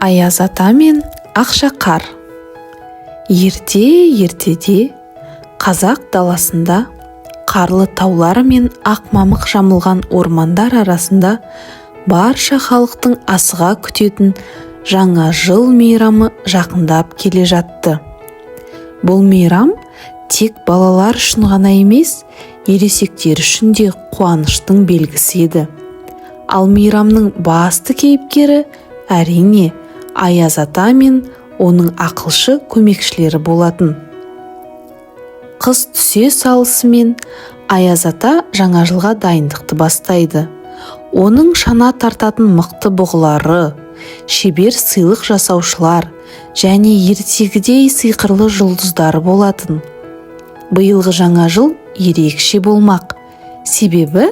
Аяз ата мен Ақшақар. Ерте ертеде қазақ даласында, қарлы таулар мен ақ мамық жамылған ормандар арасында барша халықтың асыға күтетін Жаңа жыл мейрамы жақындап келе жатты. Бұл мейрам тек балалар үшін ғана емес, ересектер үшін де қуаныштың белгісі еді. Ал мейрамның басты кейіпкері, әрине, Аяз ата мен оның ақылшы көмекшілері болатын. Қыс түсе салысымен Аяз ата Жаңа жылға дайындықты бастайды. Оның шана тартатын мықты бұғылары, шебер сыйлық жасаушылар және ертегідей сиқырлы жұлдыздары болатын. Биылғы Жаңа жыл ерекше болмақ, себебі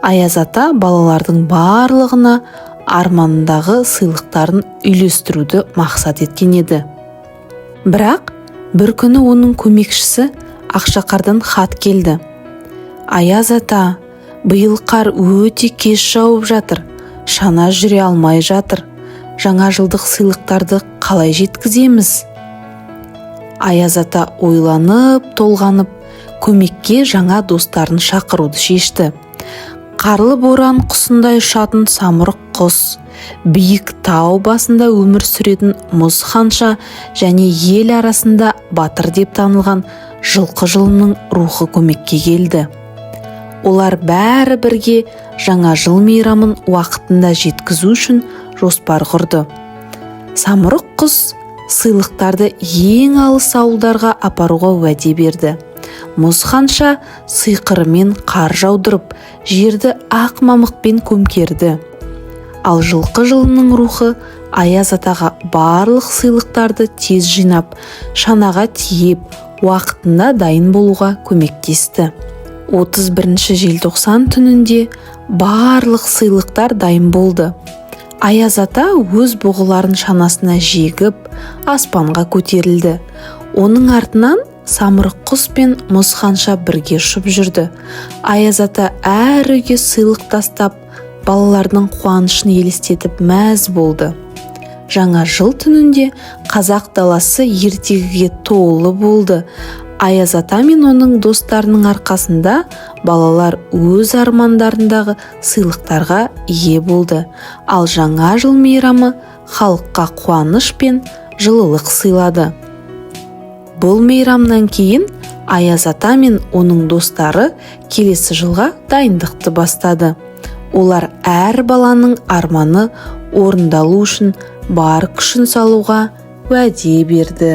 Аяз ата балалардың барлығына арманындағы сыйлықтарын үйлестіруді мақсат еткен еді. Бірақ бір күні оның көмекшісі Ақшақардан хат келді: «Аяз ата, биыл қар өте кеш жауып жатыр, шана жүре алмай жатыр. Жаңа жылдық сыйлықтарды қалай жеткіземіз?» Аяз ата ойланып толғанып, көмекке жаңа достарын шақыруды шешті. Қарлы боран құсындай ұшатын Самұрық құс, биік тау басында өмір сүретін Мұз ханша және ел арасында батыр деп танылған Жылқы жылының рухы көмекке келді. Олар бәрі бірге Жаңа жыл мейрамын уақытында жеткізу үшін жоспар құрды. Самұрық құс сыйлықтарды ең алыс ауылдарға апаруға уәде берді. Мұз ханша сиқырымен қар жаудырып, жерді ақ мамықпен көмкерді. Ал Жылқы жылының рухы Аяз атаға барлық сыйлықтарды тез жинап, шанаға тиеп, уақытында дайын болуға көмектесті. 31 желтоқсан түнінде барлық сыйлықтар дайын болды. Аяз ата өз бұғыларын шанасына жегіп, аспанға көтерілді. Оның артынан Самұрық құс пен Мұз ханша бірге ұшып жүрді. Аяз ата әр үйге сыйлық тастап, балалардың қуанышын елестетіп мәз болды. Жаңа жыл түнінде қазақ даласы ертегіге толы болды. Аяз ата мен оның достарының арқасында балалар өз армандарындағы сыйлықтарға ие болды. Ал Жаңа жыл мейрамы халыққа қуаныш пен жылылық сыйлады. Бұл мейрамнан кейін Аяз ата мен оның достары келесі жылға дайындықты бастады. Олар әр баланың арманы орындалу үшін бар күшін салуға уәде берді.